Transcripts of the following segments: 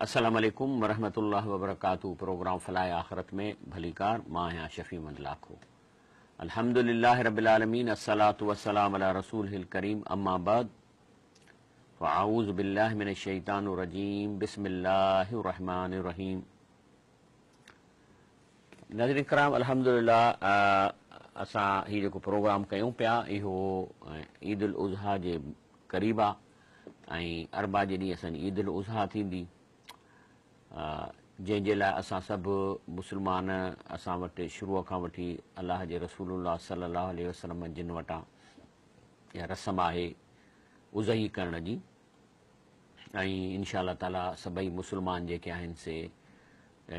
السلام عليڪم ورحمة الله وبرڪاته پروگرام فلاح آخرت ۾ ڀليڪار مان آهيان شفيع محمد لاکو الحمد لله رب العالمين الصلوة والسلام علي رسوله الڪريم اما بعد فاعوذ بالله من الشيطان الرجيم بسم الله الرحمن الرحيم ناظرين ڪرام الحمدلله اسان هي جيڪو پروگرام ڪيون پيا اهو عيد الاضحيٰ جي قريب آ ۽ اربع جي ڏينهن اسان جي عيد الاضحيٰ ٿيندي جنهن جي لاء اسان سڀ مسلمان اسان وٽ شروع کان وٺي الله جي رسول الله صلي الله عليه وسلم جن وٽان اها رسم آهي اضحي ڪرڻ جي ۽ انشاء الله تعالي سڀئي مسلمان جيڪي آهن سي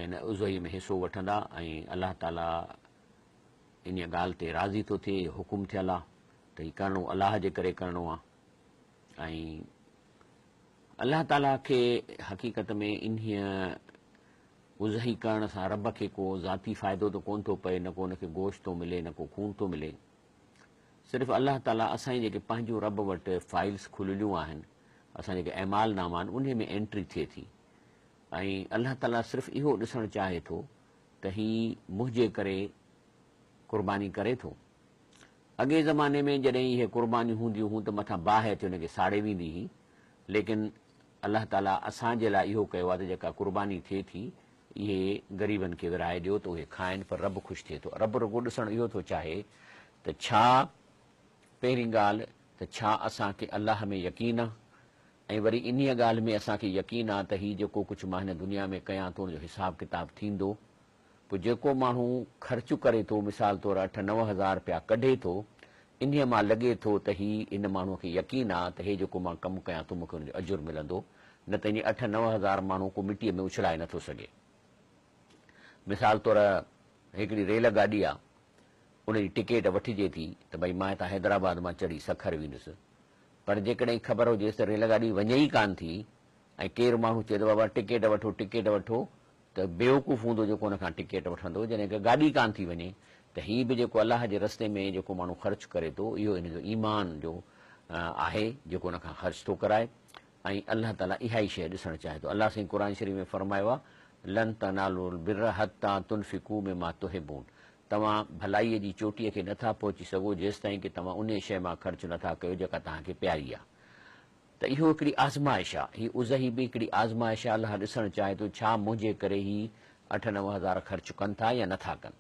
ان اضحي ۾ حصو وٺندا ۽ الله تعالي انهيء ڳالهه تي راضي ٿو ٿئي، حڪم ٿيل آهي ته هي ڪرڻو الله جي ڪري ڪرڻو آهي ۽ الله تعالي کي حقيقت ۾ انهيء اضحي ڪرڻ سان رب کي ڪو ذاتي فائدو ته ڪونه ٿو پئي، نه ڪو ان کي گوشت ٿو ملي، نه ڪو خون ٿو ملي. صرف الله تعالي اسان جي جيڪي پنهنجون رب وٽ فائلز کليليون آهن، اسان جيڪي اعمال ناما آهن، انهي ۾ انٽري ٿئي ٿي ۽ الله تعالي صرف اهو ڏسڻ چاهي ٿو ته هي منهنجي ڪري قرباني ڪري ٿو. اڳئين زماني ۾ جڏهن اهي قربانيون هونديون هون ته مٿان باهه اچي ان کي ساڙي ويندي هئي، ليڪن الله تعالي اسان جي لاء اهو ڪيو آهي ته جيڪا قرباني ٿئي ٿي اهي غريبن کي ورهائي ڏيو ته اهي کائن پر رب خوش ٿئي ٿو. رب رڳو ڏسڻ اهو ٿو چاهي ته ڇا پهرين ڳالهه ته ڇا اسان کي الله ۾ يقين آ ۽ وري انهيء ڳالهه ۾ اسان کي يقين آ ته هي جيڪو ڪجهه مان هن دنيا ۾ ڪيان ٿو ان جو حساب ڪتاب ٿيندو. پوء جيڪو ماڻهو خرچ ڪري ٿو مثال طور اٺ 9000 رپيا ڪڍي ٿو انهيء مان لڳي ٿو ته هي هن ماڻهوء کي يقين آ ته هي جيڪو مان ڪم ڪيان ٿو مون کي ان جو اجر ملندو نه ته ائين اٺ 9000 ماڻهو ڪو مٽيء ۾ اڇلائي نه ٿو سگهي. مثال طور هڪڙي ريل گاڏي آ ان جي ٽڪيٽ وٺجي ٿي ته ڀئي مان هتان حيدرآباد مان چڙهي سکر ويندس پر جيڪڏهن خبر هجيس ته ريل گاڏي وڃي ئي ڪانه ٿي ۽ ڪير ماڻهو چئي ته بابا ٽڪيٽ وٺو ٽڪيٽ وٺو ته بيوقوف هوندو جيڪو ان کان ٽڪيٽ وٺندو جڏهن ڪه گاڏي ڪانه ٿي وڃي ته هي به جيڪو الله جي رستي ۾ جيڪو ماڻهو خرچ ڪري ٿو اهو ان جو ايمان جو آهي جيڪو ان کان خرچ ٿو ڪرائي ۽ الله تعالي اها ئي شيء ڏسڻ چاهي ٿو الله سائين قرآن شريف ۾ فرمايو آهي لن تنالوا البر حتي تنفقوا مما تحبون توهان ڀلائيء جي چوٽيء کي نٿا پهچي سگهو جيستائين ڪه توهان انهيء شيء مان خرچ نٿا ڪيو جيڪا توهان کي پياري آهي. ته اهو هڪڙي آزمائش آهي. هي اضحي به هڪڙي آزمائش آهي. الله ڏسڻ چاهي ٿو ڇا منهنجي ڪري هي اٺ 9000 خرچ ڪن ٿا يا نٿا ڪن.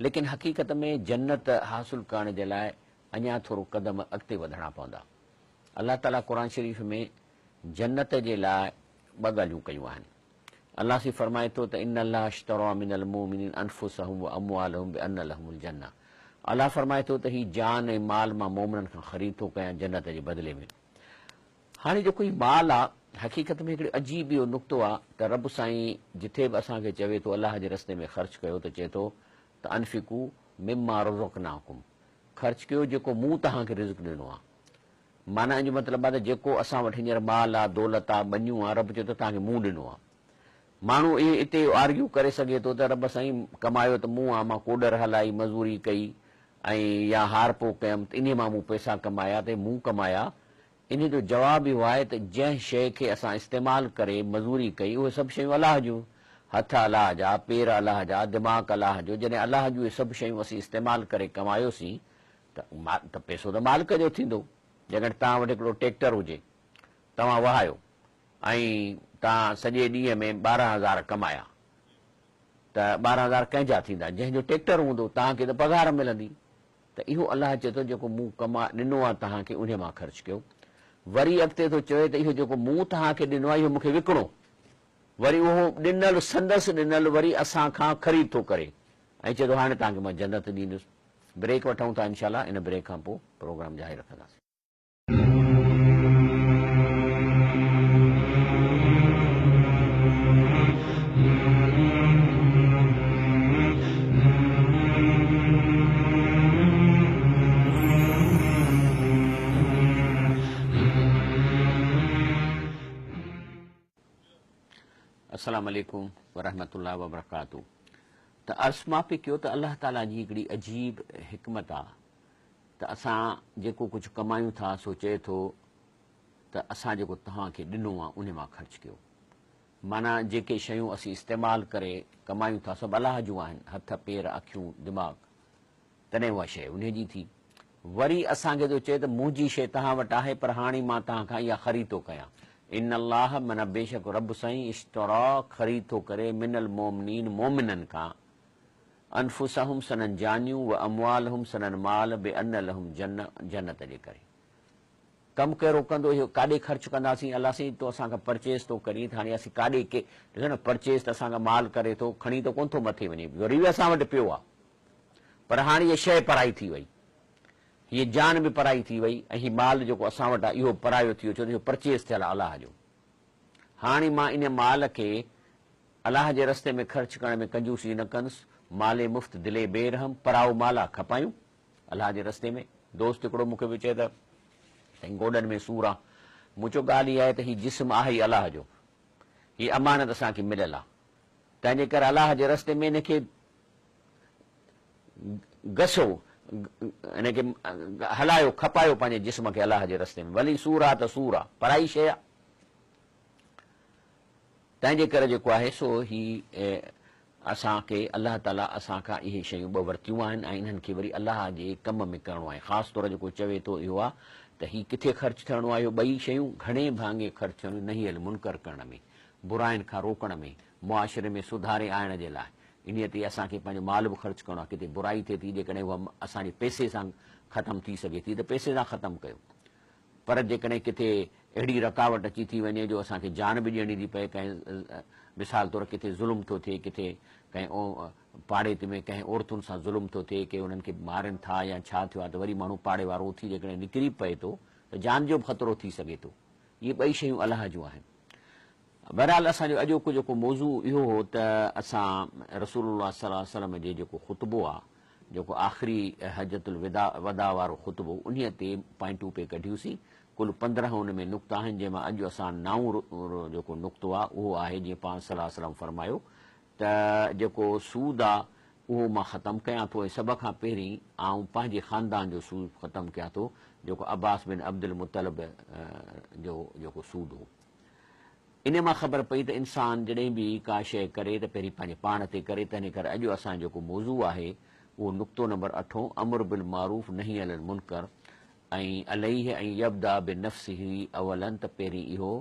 ليڪن حقيقت ۾ جنت حاصل ڪرڻ جي لاء اڃا ٿورو قدم اڳتي وڌڻا پوندا. الله تعاليٰ قرآن شريف ۾ جنت جي لاء ٻه ڳالهيون ڪيون آهن. الله سائين فرمائي ٿو ته ان الله اشتري من المومنين انفسهم واموالهم بان لهم الجنه الله فرمائي ٿو ته هي جان ۽ مال مان مومنن کان خريد ٿو ڪيان جنت جي بدلي ۾. هاڻي جيڪو هي مال آ حقيقت ۾ هڪڙو عجيب اهو نقطو آ ته رب سائين جٿي به اسان کي چوي ٿو الله جي رستي ۾ خرچ ڪيو ته چئي ٿو ته انفقو مما رزقناڪم خرچ ڪيو جيڪو مون توهان کي رزق ڏنو آ. معنيٰ ان جو مطلب آهي ته جيڪو اسان وٽ هينئر مال آ، دولت آ، ٻنيون آ، رب چئي ٿو توهان کي مون ڏنو آ. ماڻهو اهي اتي اهو آرگيو ڪري سگهي ٿو ته رب سائين ڪمايو ته مون آ، مان ڪوڏر هلائي، مزوري ڪئي ۽ يا هارپو ڪيم ته انهيء مان مون پئسا ڪمايا ته مون ڪمايا. انهيء جو جواب اهو آهي ته جنهن شيء کي اسان استعمال ڪري مزوري ڪئي اهي سڀ شيون الله جون، هٿ الله جا، پير الله جا، دماغ الله جو، جڏهن الله جون اهي سڀ شيون اسين استعمال ڪري ڪمايوسين ته پئسو ته مالڪ جو ٿيندو. جيڪڏهن توهان وٽ هڪڙو ٽيڪٽر هجي، توهان وهايو ۽ توهان سڄي ڏينهن ۾ 12,000 ڪمايا ته 12,000 ڪنهن جا ٿيندا؟ جنهن جو ٽيڪٽر هوندو، توهان کي ته پگهار ملندي. ته اهو الله چئي ٿو جيڪو مون ڪما ڏنو آهي توهان کي انهي مان خرچ ڪيو. وري اڳتي ٿو چوي ته اهو جيڪو مون توهان کي ڏنو آهي اهو مون کي وڪڻو. وري اهو ڏنل سندس ڏنل وري اسان کان خريد ٿو ڪري ۽ چئي ٿو هاڻي توهان کي مان جنت ڏيندس. بريڪ وٺون ٿا انشاء الله ان بريڪ کان پوء پروگرام جاري رکنداسين. السلام عليڪم ورحمة الله وبرڪاته ته عرض مان پئي ڪيو ته الله تعالي جي هڪڙي عجيب حڪمت آ ته اسان جيڪو ڪجهه ڪمايون ٿا سو چئي ٿو ته اسان جيڪو توهان کي ڏنو آ انهي مان خرچ ڪيو. معنيٰ جيڪي شيون اسين استعمال ڪري ڪمايون ٿا سڀ الله جون آهن، هٿ، پير، اکيون، دماغ. تڏهن اها شيء انهيء جي ٿي. وري اسان کي ٿو چئي ته منهنجي شيء توهان وٽ آهي پر هاڻي مان توهان کان اها خريد ٿو ڪيان. ان الله معنيٰ بيشڪ رب سائين اشتريٰ خريد ٿو ڪري من المومنين مؤمنن کان انفسهم سندن جانيون و اموالهم سندن مال بان لهم جنة جنت جي ڪري. ڪم ڪهڙو ڪندو اهو ڪاڏي خرچ ڪنداسين الله سائين تون اسان کان پرچيز ٿو ڪرين ته هاڻي اسين ڪاڏي ڪي ڏسو نه پرچيز ته اسان کان مال ڪري ٿو کڻي ته ڪونه ٿو مٿي وڃي وري به اسان وٽ پيو آ پر هاڻي هيء شيء پرائي ٿي وئي هيء جان به پرائي ٿي وئي ۽ هي مال جيڪو اسان وٽ آ اهو به پرايو ٿي ويو ڇو ته اهو پرچيز ٿيل آ الله جو هاڻي مان ان مال کي الله جي رستي ۾ خرچ ڪرڻ ۾ ڪنجوسي نه ڪندس مال مفت دلي بي رحم پرائو مال آ کپايون الله جي رستي ۾. دوست هڪڙو مون کي پيو چئي ته سائين گوڏن ۾ سور آ. مون چيو ڳالهه اها آهي ته هي جسم آهي ئي الله جو. هي امانت اسان کي مليل آ. تنهن جي ڪري الله جي رستي ۾ ان کي گسو، ان کي هلايو، کپايو پنهنجي جسم کي الله جي رستي ۾. ڀلي سور آ ته سور آ، پرائي شيء آ. تنهن جي ڪري جيڪو آهي سو هي اسان کي الله تعاليٰ اسان کان اهي شيون ٻه ورتيون آهن ۽ انهن کي وري الله جي ڪم ۾ ڪرڻو آهي خاص طور جيڪو چوي ٿو اهو آهي ته هي ڪٿي خرچ ٿيڻو آهي اهو ٻئي شيون گهڻي ڀاڱي خرچ ٿيڻيون نهي المنڪر ڪرڻ ۾ براين کان روڪڻ ۾ معاشري ۾ سڌاري آڻڻ جي لاء انهيء تي اسان کي پنهنجو مال به خرچ ڪرڻو آهي ڪٿي برائي ٿئي ٿي جيڪڏهن اها اسان جي پئسي سان ختم ٿي سگهي ٿي ته پئسي سان ختم ڪيو پر جيڪڏهن ڪٿي اهڙي رڪاوٽ اچي ٿي وڃي جو اسان کي جان به ڏيڻي ٿي پئي، ڪنهن مثال طور ڪٿي ظلم ٿو ٿئي، ڪٿي ڪنهن پاڙي ۾ ڪنهن عورتن سان ظلم ٿو ٿئي، ڪي انهن کي مارين ٿا يا ڇا ٿيو آهي ته وري ماڻهو پاڙي وارو اٿي جيڪڏهن نڪري پئي ٿو ته جان جو به خطرو ٿي سگهي ٿو. اهي ٻئي شيون الله جون آهن. بهرحال اسان جو اڄوڪو جيڪو موضوع اهو هو ته اسان رسول الله صلي الله عليه وسلم جي جيڪو خطبو آ جيڪو آخري حجة الوداع وداع وارو خطبو انهيء تي پوائنٽون پئي ڪڍيوسين ڪل 15 ان ۾ نقطا آهن جنهن مان اڄ اسان نائون جيڪو نقطو آ اهو آهي جيئن پاڻ صلي الله عليه وسلم فرمايو ته جيڪو سود آ اهو مان ختم ڪيان ٿو ۽ سڀ کان پهرين آئون پنهنجي خاندان جو سود ختم ڪيان ٿو جيڪو عباس بن عبدالمطلب جو جيڪو سود هو. انهيء مان خبر پئي ته انسان جڏهن به ڪا شيء ڪري ته پهرين پنهنجي پاڻ تي ڪري، تنهن ڪري اڄ اسان جو جيڪو موضوع آهي اهو نقطو نمبر اٺون امر بالمعروف نهي عن المنڪر ۽ عليه ان يبدا بنفسه اولا ته پهرين اهو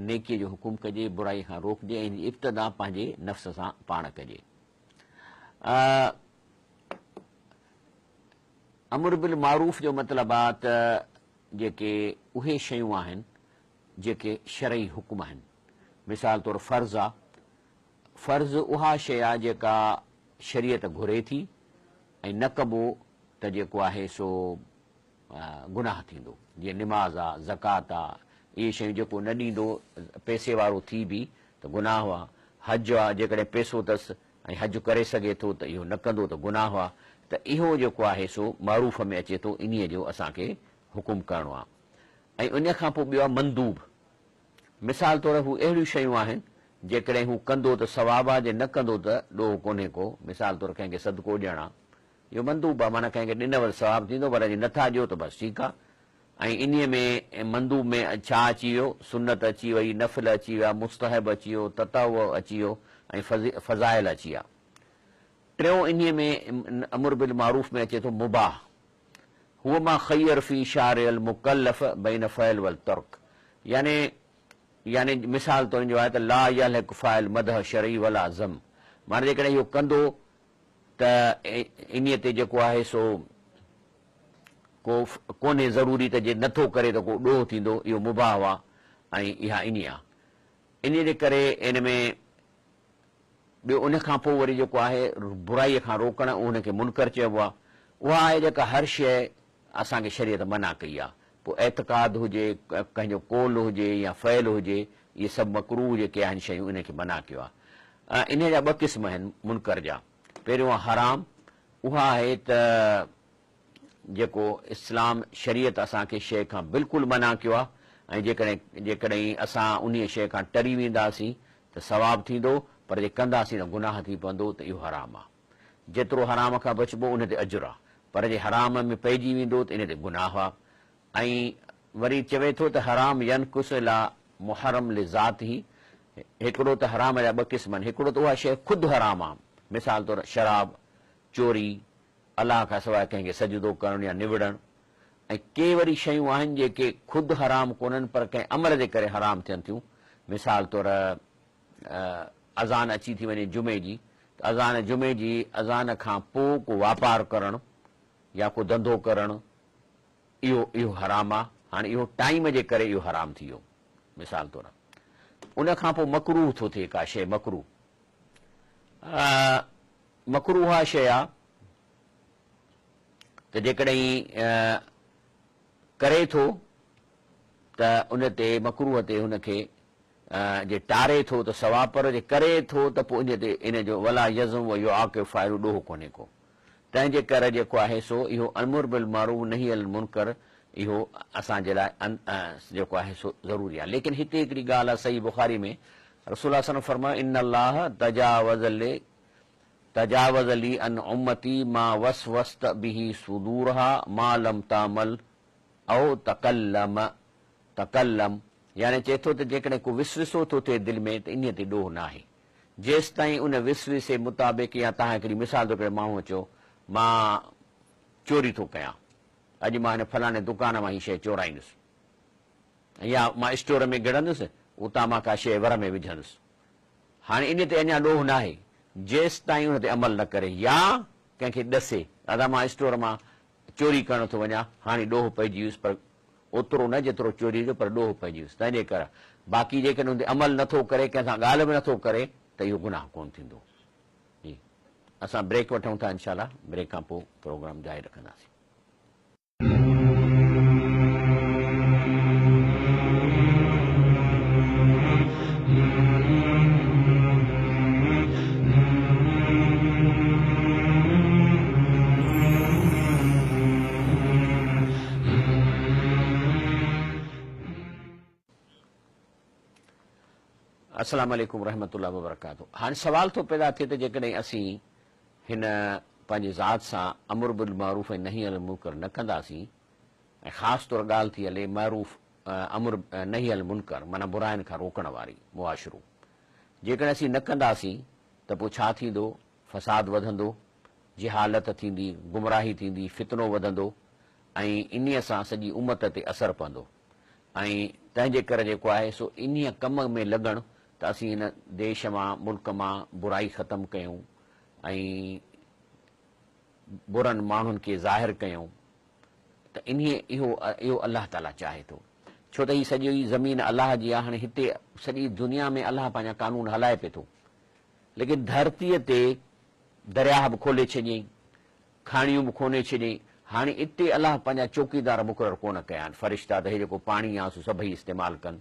نيڪيء جو حڪم ڪجي، برائي کان روڪجي ۽ ان جي ابتدا پنهنجي نفس سان پاڻ ڪجي. امر بالمعروف جو مطلب آ ته جيڪي اهي شيون آهن جيڪي شرعي حڪم آهن. مثال طور فرض آ. فرض اها شيء آ جيڪا شريعت گهري ٿي ۽ نه ڪبو ته جيڪو آهي سو گناهه ٿيندو. جيئن نماز آ، زڪوات آ، اهي شيون جيڪو نه ڏيندو پئسي وارو ٿي به ته گناهه آ. حج آ، جيڪڏهن پئسو اٿس ۽ حج ڪري سگهي ٿو ته اهو نه ڪندو ته گناهه آ. ته اهو جيڪو آهي سو معروف ۾ اچي ٿو انهيء جو اسان کي حڪم ڪرڻو آ. ۽ ان کان پوء ٻيو آهي مندوب. مثال طور هو اهڙيون شيون آهن، جيڪڏهن هو ڪندو ته ثواب آهي، جي نه ڪندو ته ڏوهه ڪونهي ڪو. مثال طور ڪنهن کي صدقو ڏيڻ آهي، اهو مندوب آهي، معنيٰ ڪنهن کي ڏنو ته ثواب ٿيندو، پر جي نٿا ڏيو ته بس ٺيڪ آهي. ۽ انهيء ۾ مندوب ۾ ڇا اچي ويو؟ سنت اچي وئي، نفل اچي ويا، مستحب اچي ويو، تطوع اچي ويو ۽ فضائل اچي ويا. ٽيون انهيء ۾ امر بالمعروف ۾ اچي ٿو مباح. هو ما خير في شارع المڪلف بين فعل والترڪ يعني يعني مثال طور ان جو آهي ته لا يلحق فاعل مدح شرعي ولا ذم معنيٰ جيڪڏهن اهو ڪندو ته انهيء تي جيڪو آهي سو ڪو ڪونهي ضروري ته جي نٿو ڪري ته ڪو ڏوهه ٿيندو اهو مباح آهي ۽ اها انهيء آهي انهيء جي ڪري ان ۾ ٻيو ان کان پوء وري جيڪو آهي برائيء کان روڪڻ ان کي منڪر چئبو آهي. اها آهي جيڪا هر شيء اسان کي شريعت منع ڪئي آهي. پوء اعتقاد هجي، ڪنهن جو قول هجي يا فعل هجي، اهي سڀ مڪروه جيڪي آهن شيون انهن کي منع ڪيو آهي. انهيء جا ٻه قسم آهن منڪر جا. پهريون آهي حرام، اها آهي ته جيڪو اسلام شريعت اسان کي شيء کان بلڪل منع ڪيو آهي ۽ جيڪڏهن جيڪڏهن اسان انهيء شيء کان ٽري وينداسين ته ثواب ٿيندو پر جي ڪنداسين ته گناهه ٿي پوندو ته اهو حرام آهي. جيترو حرام کان بچبو ان تي اجر آهي پر جي حرام ۾ پئجي ويندو ته ان تي گناهه آهي ۽ وري چوي ٿو ته حرام ينقص الي محرم لذاته هڪڙو ته حرام جا ٻه قسم آهن، هڪڙو ته اها شيء خود حرام آهي، مثال طور شراب، چوري، الله کان سواء ڪنهن کي سجدو ڪرڻ يا نوڙڻ ۽ ڪي وري شيون آهن جيڪي خود حرام ڪونهن پر ڪنهن عمل جي ڪري حرام ٿين ٿيون، مثال طور اذان اچي ٿي وڃي جمعي جي ته اذان جمعي جي اذان کان پوء ڪو واپار ڪرڻ يا ڪو ڌنڌو ڪرڻ اهو اهو حرام آ، هاڻي اهو ٽائيم جي ڪري اهو حرام ٿي ويو مثال طور ان کان پوء مڪروه ٿو ٿئي ڪا شيء مڪروه مڪروه اها شيء آ ته جيڪڏهن ڪري ٿو ته ان تي مڪروه تي هن کي جي ٽاري ٿو ته ثواب پر جي ڪري ٿو ته پوء ان تي ان جو ولا يزم و يعاقب فاعله ڏوهه ڪونهي ڪو تنهن جي ڪري جيڪو آهي سو اهو امر بالمعروف نهي عن المنڪر اهو اسان جي لاء جيڪو آهي سو ضروري آهي ليڪن هتي هڪڙي ڳالهه آهي صحيح بخاري ۾ رسول الله صلي الله عليه وسلم فرمايو ان الله تجاوز لي تجاوز لي عن امتي ما وسوست به صدورها ما لم تعمل او تڪلم تڪلم يعني چئي ٿو ته جيڪڏهن ڪو وسوسو ٿو ٿئي دل ۾ ته انهيء تي ڏوهه ناهي جيستائين ان وسوسي مطابق يا توهان هڪڙي مثال طور هڪڙي ماڻهوء چيو مان چوري ٿو ڪيان اڄ مان هن فلاڻي دڪان مان هي شيء چورائيندس يا مان اسٽور ۾ گهڙندس اتان مان ڪا شيء ور ۾ وجهندس هاڻي ان تي اڃا ڏوهه ناهي جيستائين ان تي عمل نه ڪري يا ڪنهن کي ڏسي دادا مان اسٽور مان چوري ڪرڻ ٿو وڃان هاڻي ڏوهه پئجي ويس پر اوترو نه جيترو چوريء جو پر ڏوهه پئجي ويس تنهن جي ڪري باقي جيڪڏهن ان تي عمل نه ٿو ڪري ڪنهن سان ڳالهه به نه ٿو ڪري ته اهو گناهه ڪونه ٿيندو جي اسان بريڪ وٺون ٿا انشاء الله بريڪ کان پوء پروگرام جاري رکنداسين. السلام عليڪم ورحمة الله وبرڪاته هاڻي سوال ٿو پيدا ٿئي ته جيڪڏهن اسين هن پنهنجي ذات سان امر بالمعروف ۽ نهي عن المنڪر نه ڪنداسين ۽ خاص طور ڳالهه ٿي هلي معروف امر نهي عن المنڪر معنيٰ براين کان روڪڻ واري معاشرو جيڪڏهن اسين نه ڪنداسين ته پوء ڇا ٿيندو فساد وڌندو جهالت ٿيندي، گمراهي ٿيندي، فتنو وڌندو ۽ انهيء سان سڄي امت تي اثر پوندو ۽ تنهن جي ڪري جيڪو آهي سو انهيء ڪم ۾ لڳڻ ته اسين هن ديش مان، ملڪ مان برائي ختم ڪيون ۽ برن ماڻهن کي ظاهر ڪيون ته انهيء اهو اهو الله تعاليٰ چاهي ٿو ڇو ته هي سڄي زمين الله جي آهي هاڻي هتي سڄي دنيا ۾ الله پنهنجا قانون هلائي پئي ٿو ليڪن ڌرتيء تي درياهه به کولي ڇڏيائين، کاڻيون به کوني ڇڏيائين. هاڻي اتي الله پنهنجا چوڪيدار مقرر ڪونه ڪيا آهن، فرشتا ته هي جيڪو پاڻي آهي سو سڀئي استعمال ڪن،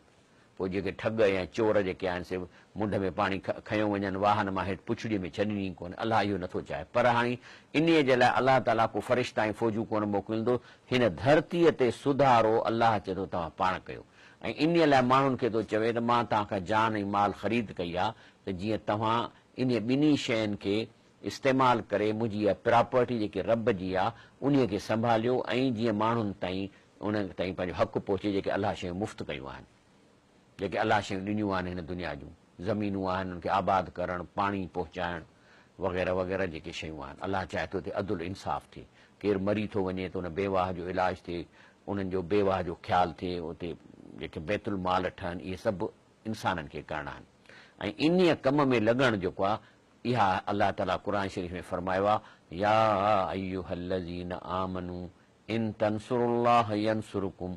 پوء جيڪي ٺڳ ۽ چور جيڪي آهن سي منڍ ۾ پاڻي کنيو وڃن، واهن مان هيٺ پڇڙيء ۾ ڇڏين ئي ڪونه، الله اهو نٿو چاهي. پر هاڻي انهيء جي لاء الله تعاليٰ ڪو فرشتا ۽ فوجون ڪونه موڪليندو، هن ڌرتيء تي سڌارو الله چئي ٿو توهان پاڻ ڪيو ۽ انهيء لاء ماڻهن کي ٿو چوي ته مان توهان کان جان ۽ مال خريد ڪئي آهي ته جيئن توهان انهيء ٻنهي شين کي استعمال ڪري منهنجي اها پراپرٽي جيڪي رب جي آ انهيء کي سنڀاليو ۽ جيئن ماڻهن تائين انهن تائين پنهنجو حق پهچي جيڪي الله شيون مفت ڪيون آهن جيڪي الله شيون ڏنيون آهن هن دنيا جون زمينون آهن انهن کي آباد ڪرڻ پاڻي پهچائڻ وغيره وغيره جيڪي شيون آهن الله چاهي ٿو ته عدل انصاف ٿئي ڪير مري ٿو وڃي ته ان بيواهه جو علاج ٿئي انهن جو بيواهه جو خيال ٿئي اتي جيڪي بيت المال ٺهن اهي سڀ انسانن کي ڪرڻا آهن ۽ انهيء ڪم ۾ لڳڻ جيڪو آهي اها الله تعاليٰ قرآن شريف ۾ فرمايو آهي يا ايها الذين آمنوا ان تنصروا الله ينصرڪم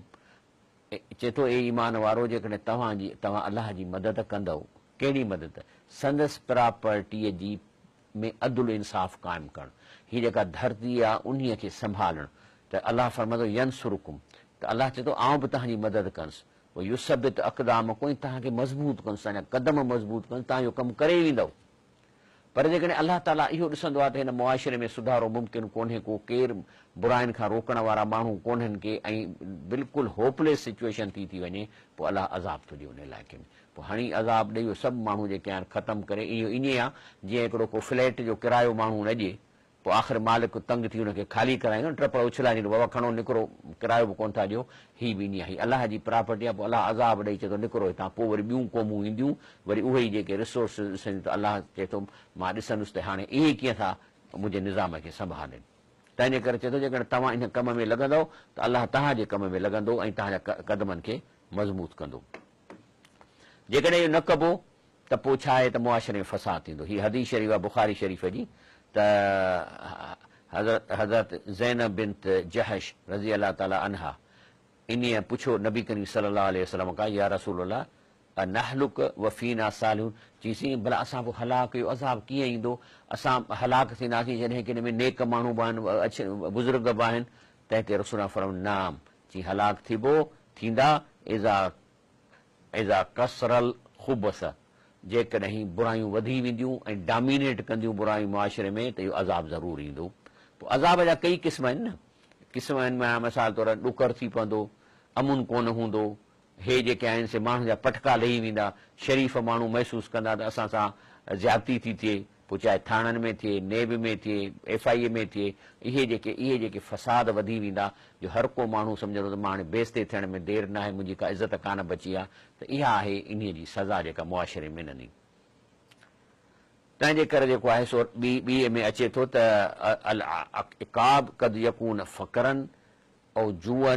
چئي ٿو اي ايمان وارو جيڪڏهن توهان جي توهان الله جي مدد ڪندؤ ڪهڙي مدد سندس پراپرٽيء جي ۾ عدل انصاف قائم ڪرڻ هي جيڪا ڌرتي آهي انهيء کي سنڀالڻ ته الله فرمائي ٿو ينصرڪم ته الله چئي ٿو آئون به توهان جي مدد ڪندس ويثبت اقدامڪم ۽ توهان کي مضبوط ڪندس، توهان جا قدم مضبوط ڪندس، توهان اهو ڪم ڪري ويندؤ. پر جيڪڏهن الله تعاليٰ اهو ڏسندو آهي ته هن معاشري ۾ سڌارو ممڪن ڪونهي ڪو، ڪير براين کان روڪڻ وارا ماڻهو ڪونهن ڪي ۽ بلڪل هوپليس سچوئيشن ٿي ٿي وڃي، پوء الله عذاب ٿو ڏئي ان علائقي ۾. پوء هڻي عذاب ڏئي اهي سڀ ماڻهو جيڪي آهن ختم ڪري. اهو ائين آهي جيئن هڪڙو ڪو فليٽ جو ڪرايو ماڻهو نه ڏئي پوء آخر مالڪ تنگ ٿي ان کي خالي ڪرائيندو نه ٽپڙ اڇلائي ڏيندو بابا کڻو نڪرو ڪرايو به ڪونه ٿا ڏيو هي به ائين آهي الله جي پراپرٽي آهي پوء الله عذاب ڏئي چئي ٿو نڪرو هتان پوء وري ٻيون قومون اينديون وري اهي ئي جيڪي ريسورسز ڏسنديون ته الله چئي ٿو مان ڏسندس ته هاڻي اهي ڪيئن ٿا منهنجي نظام کي سنڀالين تنهن جي ڪري چئي ٿو جيڪڏهن توهان ان ڪم ۾ لڳندؤ ته الله توهان جي ڪم ۾ لڳندو ۽ توهان جا قدمن کي مضبوط ڪندو جيڪڏهن اهو نه ڪبو ته پوء ڇا آهي ته معاشري ۾ فساد ٿيندو. هي حديث شريف آهي بخاري شريف جي ته حضرت حضرت زينب بنت جحش رضي الله تعالٰي عنها انهيء پڇيو نبي ڪريم صلي الله عليه وسلم کان يا رسول الله انهلڪ وفينا صالحون چيسين ڀلا اسان پوء هلاڪ اهو عذاب ڪيئن ايندو اسان هلاڪ ٿينداسين جڏهن ڪن ۾ نيڪ ماڻهو به آهن بزرگ به آهن تنهن تي رسول الله فرمايو نعم چي هلاڪ ٿيبو ٿيندا اذا اذا ڪثر الخبث جيڪڏهن برايون وڌي وينديون ۽ ڊامينيٽ ڪنديون برايون معاشري ۾ ته اهو عذاب ضرور ايندو. پوء عذاب جا ڪيئي قسم آهن نه، قسم آهن معنيٰ مثال طور ڏڪر ٿي پوندو، امن ڪونه هوندو، هي جيڪي آهن سي ماڻهن جا پٽڪا لهي ويندا، شريف ماڻهو محسوس ڪندا ته اسان سان زيادتي ٿي ٿئي، پوء چاهي ٿاڻن ۾ ٿئي، نيب ۾ ٿئي، ايف I اي ۾ ٿئي، اهي جيڪي اهي جيڪي فساد وڌي ويندا جو هر ڪو ماڻهو سمجهندو ته مان هاڻي بيعزتي ٿيڻ ۾ دير ناهي، منهنجي ڪا عزت ڪانه بچي آهي ته اها آهي انهيء جي سزا جيڪا معاشري ۾ ملندي. تنهن جي ڪري جيڪو آهي سو ٻي ٻي ۾ اچي ٿو ته العقاب قد يڪون فقرا او جوعا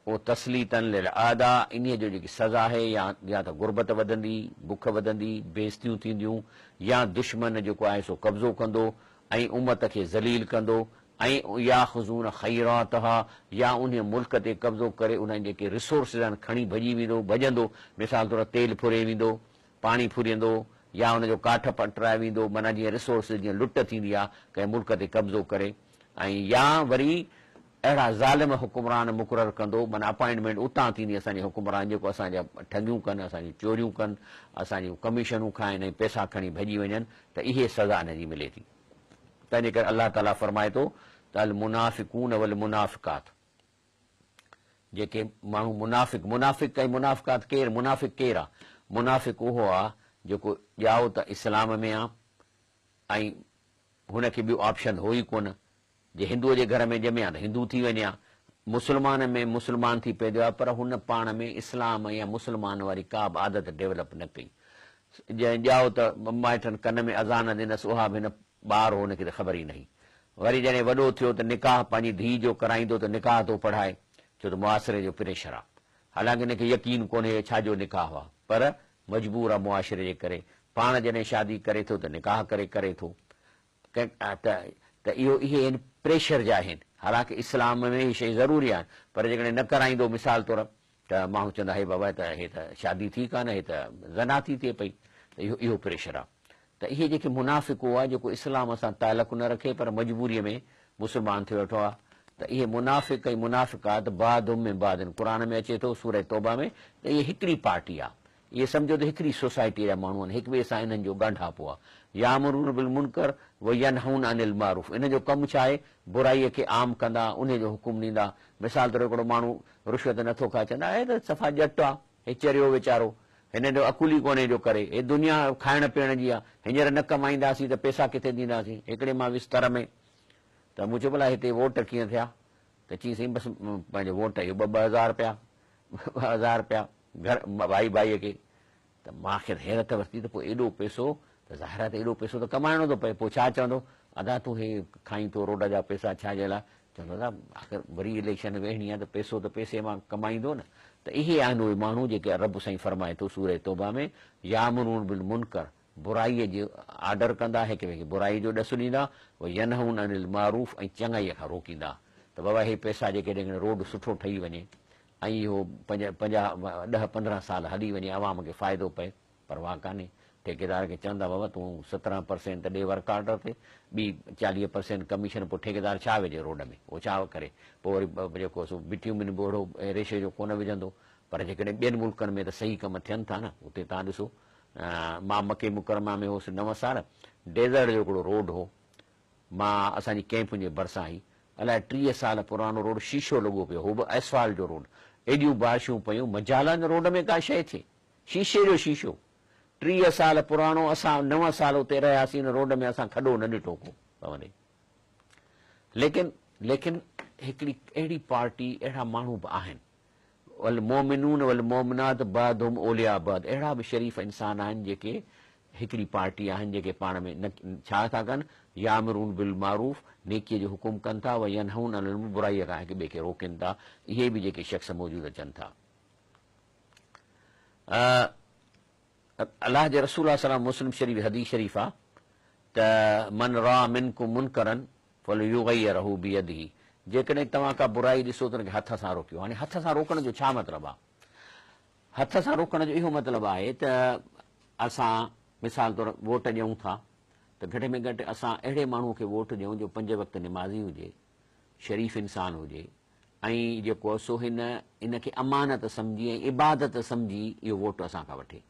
او تسليطا للاعداء انهيء جو جيڪي سزا آهي يا يا ته غربت وڌندي، بک وڌندي، بيعزتيون ٿينديون يا دشمن جيڪو آهي سو قبضو ڪندو ۽ امت کي ذليل ڪندو ۽ ياخذون خيراتها يا انهيء ملڪ تي قبضو ڪري انهن جيڪي ريسورسز آهن کڻي ڀڄي ويندو، ڀڄندو، مثال طور تيل ڦري ويندو، پاڻي ڦريندو يا ان جو ڪاٺ پٽرائي ويندو معنيٰ جيئن ريسورسز جيئن لٽ ٿيندي آهي ڪنهن ملڪ تي قبضو ڪري ۽ يا وري اهڙا ظالم حڪمران مقرر ڪندو معنيٰ اپائنٽمينٽ اتان ٿيندي اسان جي حڪمران جيڪو اسان جا ٺڳيون ڪن اسان جون چوريون ڪن اسان جون ڪميشنون کائن ۽ پئسا کڻي ڀڄي وڃن ته اهي سزا انهن جي ملي ٿي تنهنجي ڪري الله تعاليٰ فرمائي ٿو ته المنافقون والمنافقات جيڪي ماڻهو منافق منافق ۽ منافقات ڪير منافق ڪير آ منافق اهو آ جيڪو ڄائو ته اسلام ۾ آ ۽ هن کي ٻيو آپشن هو ئي ڪونه جي هندوء جي گهر ۾ ڄمي ها ته هندو ٿي وڃي ها، مسلمان ۾ مسلمان ٿي پيدا ٿيو پر هن پاڻ ۾ اسلام يا مسلمان واري ڪا به عادت ڊيولپ نه ڪئي. جنهن ڄائو ته مائٽن ڪن ۾ اذان ڏنس اها به هن ٻار هو هن کي ته خبر ئي نه هئي. وري جڏهن وڏو ٿيو ته نڪاح پنهنجي ڌيء جو ڪرائيندو ته نڪاح ٿو پڙهائي ڇو ته معاشري جو پريشر آ. حالانڪه هن کي يقين ڪونهي اهو ڇا جو نڪاح آ پر مجبور آ معاشري جي ڪري. پاڻ جڏهن شادي ڪري ٿو ته نڪاح ڪري ڪري ٿو. ته ته اهو اهي آهن پريشر جا آهن حالانڪه اسلام ۾ هي شيء ضروري آهن پر جيڪڏهن نه ڪرائيندو مثال طور ته ماڻهو چوندا هي بابا ته هي ته شادي ٿي ڪانه هي ته زنا ٿي ٿئي پئي ته اهو اهو پريشر آهي ته اهي جيڪي منافق هئا جيڪو اسلام سان تعلق نه رکي پر مجبوري ۾ مسلمان ٿيو ويٺو آهي ته اهي منافق ۽ منافقات بعضهم من بعض قرآن ۾ اچي ٿو سوره توبه ۾ ته اهي هڪڙي پارٽي آهي اهي سمجهو ته هڪڙي سوسائٽيء جا ماڻهو آهن، هڪٻئي سان انهن جو ڳانڍاپو آهي. يامرون بالمنڪر وينهون عن المعروف انهن جو ڪم ڇا آهي؟ برائيء کي عام ڪندا، انهيء جو حڪم ڏيندا. مثال طور هڪڙو ماڻهو رشوت نه ٿو کائي، چوندا هي ته صفا ڄٽ آ، هي چريو ويچارو، هن جو عقل ئي ڪونهي جو ڪري، هي دنيا کائڻ پيئڻ جي آ، هينئر نه ڪمائينداسين ته پئسا ڪٿي ڏينداسين. هڪڙي مان ويس تر ۾ ته مون چيو ڀلا هتي ووٽ ڪيئن ٿيا؟ ته چيائين سائين بس پنهنجو ووٽ اهو ٻه ٻه هزار رپيا، ٻه ٻه هزار رپيا. گهر ڀائي ڀائيء کي ته مان کي حيرت ورتي ته پوء ايڏو پئسو ته ظاهر آهي ته ايڏو پئسو ته ڪمائڻو ٿو پئي پوء ڇا چوندو ادا تون هي کائين ٿو روڊ جا پئسا ڇا جي لاء چوندو ادا آخر وري اليڪشن ويهڻي آهي ته پئسو ته پئسي مان ڪمائيندو نه ته اهي آهن اهي ماڻهو جيڪي رب سائين فرمائي ٿو سوره توبه ۾ يامرون بالمنڪر برائيء جي آرڊر ڪندا هڪ ٻئي کي برائي جو ڏس ڏيندا وينهون عن المعروف ۽ چڱائيء کان روڪيندا ته بابا هي پئسا جيڪڏهن روڊ سٺو ٺهي وڃي ۽ اهو پنج، پنجاهه، ڏهه، 15 سال هلي وڃي عوام کي فائدو پئي، پرواهه ڪانهي. ٺيڪيدار کي چوندا بابا تون 17 پرسينٽ ته ڏي ورڪ آرڊر تي، ٻي 40 پرسينٽ ڪميشن پوء ٺيڪيدار ڇا وجهي روڊ ۾ اهو ڇا ڪري پوء وري جيڪو سو بٽيومن به اهڙو ريشي جو ڪونه وجهندو. پر جيڪڏهن ٻين ملڪن ۾ ته صحيح ڪم ٿين ٿا نه اتي تان ڏسو مان مڪي مڪرمه ۾ هوس نو سال ڊيزرٽ جو هڪڙو روڊ هو مان اسان جي ڪئمپ جي ڀرسان هئي. الائي 30 سال پراڻو روڊ شيشو لڳو پيو هو به ايسفالٽ جو روڊ. ايڏيون بارشون پيون مجال آ ان روڊ ۾ ڪا شيء ٿئي. شيشي جو شيشو. 30 سال پراڻو اسان نو سال اتي رهياسين ان روڊ ۾ اسان کڏو نه ڏٺو ڪو پوندي. ليڪن ليڪن هڪڙي اهڙي پارٽي اهڙا ماڻهو به آهن والمومنون والمومنات بعضهم اولياء بعض اهڙا به شريف انسان آهن جيڪي هڪڙي پارٽي آهن جيڪي پاڻ ۾ نه ڇا ٿا ڪن يامرون بالمعروف نيڪي جو حڪم ڪن ٿا وينهون عن المنڪر برائي کان هڪ ٻئي کي روڪين ٿا اهي به جيڪي شخص موجود اچن ٿا. الله جي رسول صلي الله عليه وسلم مسلم شريف حديث شريف آ ته من راء منڪم منڪرا فليغيره بيده جيڪڏهن توهان ڪا برائي ڏسو ته ان کي هٿ سان روڪيو. هاڻي هٿ سان روڪڻ جو ڇا مطلب آ؟ هٿ سان روڪڻ جو اهو مطلب آهي ته اسان مثال طور ووٽ ڏيون ٿا ته گهٽ ۾ گهٽ اسان اهڙي ماڻهو کي ووٽ ڏيون جو پنج وقت نمازي هجي، شريف انسان هجي، ۽ جيڪو سو هن ان کي امانت سمجهي ۽ عبادت سمجهي اهو ووٽ اسان کان وٺي.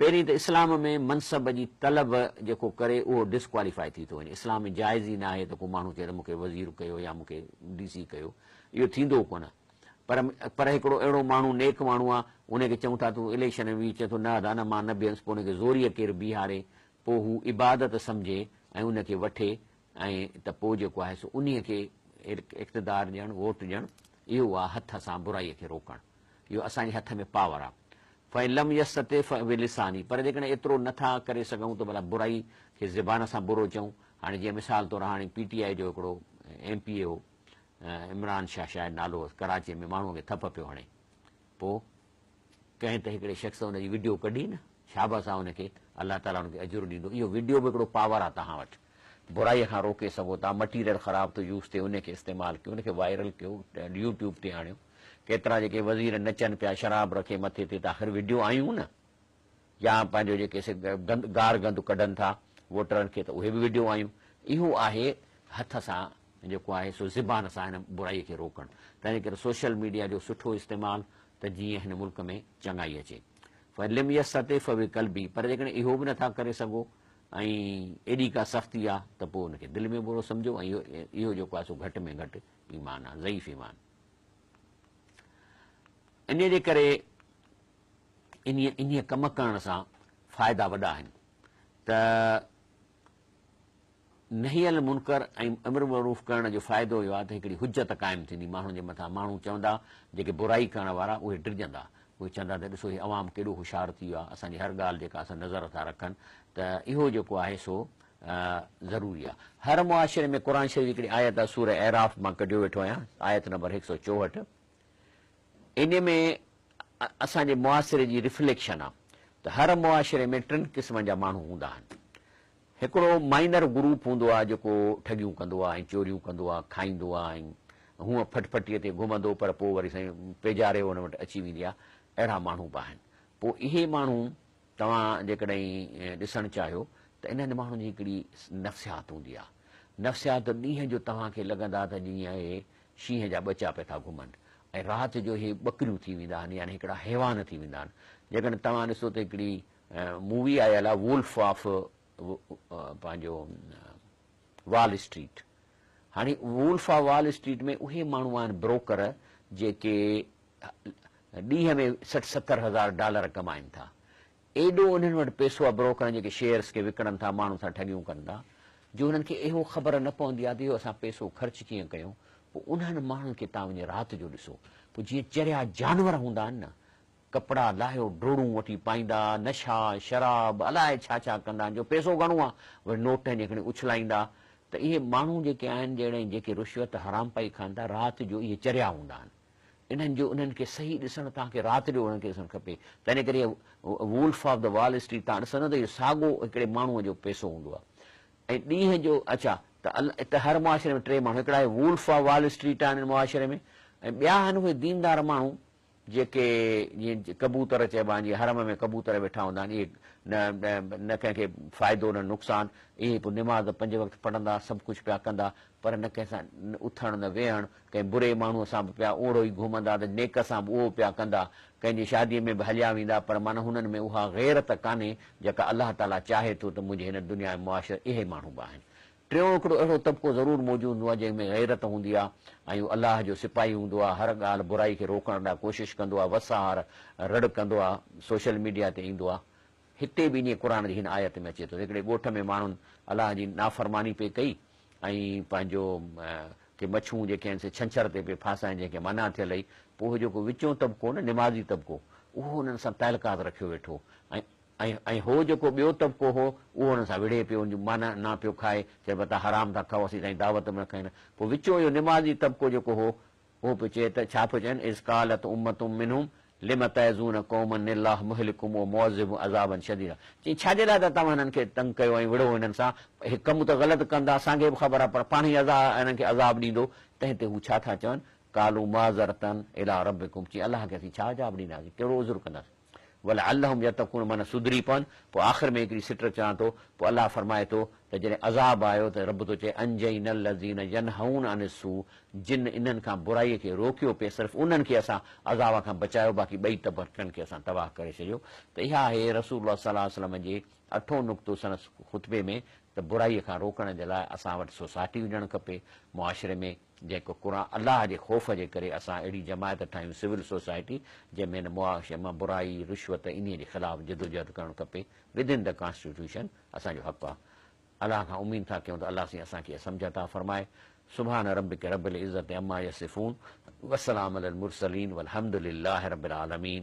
پهرين ته اسلام ۾ منصب جي طلب جيڪو ڪري اهو ڊسڪواليفائي ٿي ٿو وڃي. اسلام ۾ جائز ئي ناهي ته ڪو ماڻهو چئي ته مون کي وزير ڪيو يا مون کي ڊي سي ڪيو. اهو ٿيندو ڪونه. پر پر هڪڙو اهڙو ماڻهو نيڪ ماڻهو آهي ان کي چئون ٿا تون اليڪشن ۾ بيهه چئي ٿو نه ادا نه مان نه بيهندس پوء ان کي زوريء ڪير بيهاري پوء هو عبادت سمجهي ۽ ان کي وٺي ۽ ته پوء جيڪو آهي سو انهيء کي اقتدار ڏيڻ، ووٽ ڏيڻ، اهو آهي هٿ سان برائيء کي روڪڻ. اهو اسان جي هٿ ۾ پاور آهي. فإن لم يستطع فبلسانه پر جيڪڏهن ايترو نه ٿا ڪري سگهون ته ڀلا برائي کي زبان سان برو چئون. هاڻي جيئن مثال طور هاڻي پي ٽي آء جو هڪڙو ايم پي اي هو عمران شاهه شايد نالو هوس ڪراچيء ۾ ماڻهوء کي ٿڦ پيو هڻي. پوء ڪنهن ته هڪڙي شخص ان جي وڊيو ڪڍي نه، شابس آ ان کي، الله تعاليٰ ان کي اجر ڏيندو. اهو وڊيو به هڪڙو پاور آ توهان وٽ. برائي کان روڪي سگهو ٿا، مٽيريل خراب ٿو يوز ٿئي ان کي استعمال ڪيو، ان کي وائرل ڪيو، يوٽيوب تي آڻيو. ڪيترا جيڪي وزير نچن پيا شراب رکي مٿي تي ته آخر وڊيو آيون نه. يا پنهنجو جيڪي سي گند گار گند ڪڍن ٿا ووٽرن کي ته اهي به وڊيو آيون. اهو آهي هٿ سان جيڪو آهي سو زبان سان هن برائي کي روڪڻ. تنهن ڪري سوشل ميڊيا جو سٺو استعمال ته جيئن هن ملڪ ۾ چڱائي اچي. فان لم يستطع فبقلبه پر جيڪڏهن اهو به نٿا ڪري سگهو ۽ ايڏي ڪا سختي آ ته پوء ان کي دل ۾ برو سمجهو ۽ اهو جيڪو آهي سو گهٽ ۾ گهٽ ايمان آ، ضعيف ايمان. انهيء جي ڪري انهيء انهيء ڪم ڪرڻ سان فائدا وڏا آهن ته نهي عن المنڪر ۽ امر بالمعروف ڪرڻ جو فائدو اهو آهي ته هڪڙي حجت قائم ٿيندي ماڻهن جي مٿان ماڻهو چوندا جيڪي برائي ڪرڻ وارا اهي ڊڄندا اهي چوندا ته ڏسو هي عوام ڪيڏو هوشيار ٿي ويو آهي اسان جي هر ڳالهه جيڪا اسان نظر ٿا رکن ته اهو جيڪو آهي سو ضروري آهي هر معاشري ۾ قرآن شريف جي هڪڙي آيت آهي سوره اعراف مان ڪڍيو ويٺو آهيان آيت نمبر 164 ان ۾ اسان جي معاشري جي رفليڪشن آهي ته هر معاشري ۾ ٽن قسمن جا ماڻهو هوندا آهن هڪڙو مائنر گروپ هوندو آهي جيڪو ٺڳيون ڪندو آهي ۽ چوريون ڪندو آهي، کائيندو آهي ۽ هونء ڦٽڦٽيء تي گهمندو پر پوء وري سائين پيجاري ان وٽ اچي ويندي آهي، اهڙا ماڻهو به آهن. پوء اهي ماڻهو توهان جيڪڏهن ڏسڻ چاهيو ته انهن ماڻهن جي هڪڙي نفسيات هوندي آهي. نفسيات ڏينهن جو توهان کي لڳندا ته جيئن اهي شينهن جا ٻچا پيا ٿا گهمن ۽ رات جو اهي ٻڪريون ٿي ويندا آهن يعني هڪڙا حيوان ٿي ويندا آهن. جيڪڏهن توهان ڏسو ته هڪڙي مووي آيل آ وولف آف پنهنجو وال اسٽريٽ هاڻي وولف آف وال اسٽريٽ ۾ اهي ماڻهو آهن بروڪر جيڪي ڏينهن ۾ 60 70 هزار ڊالر ڪمائن ٿا ايڏو انهن وٽ پيسو آ بروڪرن جيڪي شيئرس کي وڪڻن ٿا ماڻهن سان ٺڳيون ڪن ٿا جو انهن کي اهو خبر نه پوندي آ ته اهو اسان پيسو خرچ ڪيئن ڪيون پوء انهن ماڻهن کي تان وڃي رات جو ڏسو پوء جيئن چريا جانور هوندا آهن نه ڪپڙا لاهيو ڊوڙون وٺي پائيندا، نشا، شراب، الائي ڇا ڇا ڪندا آهن جو پئسو گهڻو آ، وري نوٽ ائين کڻي اڇلائيندا ته اهي ماڻهو جيڪي آهن جهڙي جيڪي رشوت حرام پائي کائن ٿا رات جو اهي چريا هوندا آهن انهن جو انهن کي صحيح ڏسڻ توهان کي رات جو انهن کي ڏسڻ کپي تنهن ڪري wolf of the Wall Street توهان ڏسندو ته اهو ساڳو هڪڙي ماڻهو جو پئسو هوندو آ ۽ ڏينهن جو اڇا ته ته هر معاشري ۾ ٽي ماڻهو هڪڙا اهي وولف آف وال اسٽريٽ آهن معاشري ۾ ۽ ٻيا آهن اهي ديندار ماڻهو جيڪي جيئن ڪبوتر چئبا آهن، جيئن حرم ۾ ڪبوتر ويٺا هوندا آهن، اهي نه نه ڪنهن کي فائدو نه نقصان، اهي پوء نماز پنج وقت پڙهندا، سڀ ڪجهه پيا ڪندا، پر نه ڪنهن سان اٿڻ نه ويهڻ، ڪنهن بري ماڻهوء سان به پيا اوڙو ئي گهمندا ته نيڪ سان به اهو پيا ڪندا، ڪنهن جي شاديء ۾ به هليا ويندا، پر معنيٰ هنن ۾ اها غيرت ڪانهي، جيڪا الله تعاليٰ چاهي ٿو ته منهنجي هن دنيا ۾ معاشري اهي ماڻهو به آهن. ٽيون هڪڙو اهڙو طبقو ضرور موجود هوندو آهي جنهن ۾ غيرت هوندي آهي ۽ اهو الله جو سپاهي هوندو آهي، هر ڳالهه برائي کي روڪڻ لاء ڪوشش ڪندو آهي، وس آهر رڙ ڪندو آهي، سوشل ميڊيا تي ايندو آهي. هتي به انهيء قرآن جي هن آيت ۾ اچي ٿو ته هڪڙي ڳوٺ ۾ ماڻهن الله جي نافرماني پئي ڪئي ۽ پنهنجو ڪي مڇون جيڪي آهن سي ڇنڇر تي پئي ڦاسائين جنهن کي منع ٿيل هئي. پوء اهو جيڪو وچون طبقو نه نمازي طبقو اهو انهن سان تعلقات رکيو ويٺو ۽ ۽ ۽ هو جيڪو ٻيو طبقو هو اهو انهن سان وڙهي پيو ان جون معنيٰ نه پيو کائي چئي پيو توهان حرام ٿا کائو اسين توهان جي دعوت به نه کائيندا پوء وچون اهو نمازي طبقو جيڪو هو اهو پيو چئي ته ڇا پيو چون اذ قالت امة منهم لم تعظون قوما الله مهلڪهم او معذبهم عذابا شديدا چيائين ڇا جي لاء ٿا توهان هنن کي تنگ ڪيو ۽ وڙهو هنن سان هي ڪم ته غلط ڪن ٿا اسان کي به خبر آهي پر پاڻ ئي عذاب هنن کي عذاب ڏيندو تنهن تي هو ڇا ٿا چون قالوا معذرة الي ربڪم چيائين الله کي اسين ڇا جواب ڏينداسين ڪهڙو عذر ڪنداسين. ولعلهم يتقون معنيٰ سڌري پون، پوء آخر ۾ هڪڙي سٽ چوان ٿو، پوء الله فرمائي ٿو ته جڏهن عذاب آيو ته رب ٿو چئي انجينا الذين ينهون عن السوء جن انهن کان برائي کي روڪيو پئي صرف انهن کي اسان عذاب کان بچايو باقي ٻئي طبقن کي اسان تباهه ڪري ڇڏيو ته اها آهي رسول الله صلي الله عليه وسلم جي اٺون نقطو سندس خطبي ۾ ته برائي کان روڪڻ جي لاء اسان وٽ سوسائٽي هجڻ کپي معاشري ۾ جيڪو قرآن الله جي خوف جي ڪري اسان اهڙي جماعت ٺاهيون سول سوسائٽي جنهن ۾ هن معاشري مان برائي رشوت انهي جي خلاف جدوجهد ڪرڻ کپي ود ان the constitution اسان جو حق آ الله کان اميد ٿا ڪيون ته الله سائين اسان کي اها سمجهه عطا فرمائي سبحان ربک رب العزت عما يصفون وسلام علي المرسلين والحمد لله رب العالمين.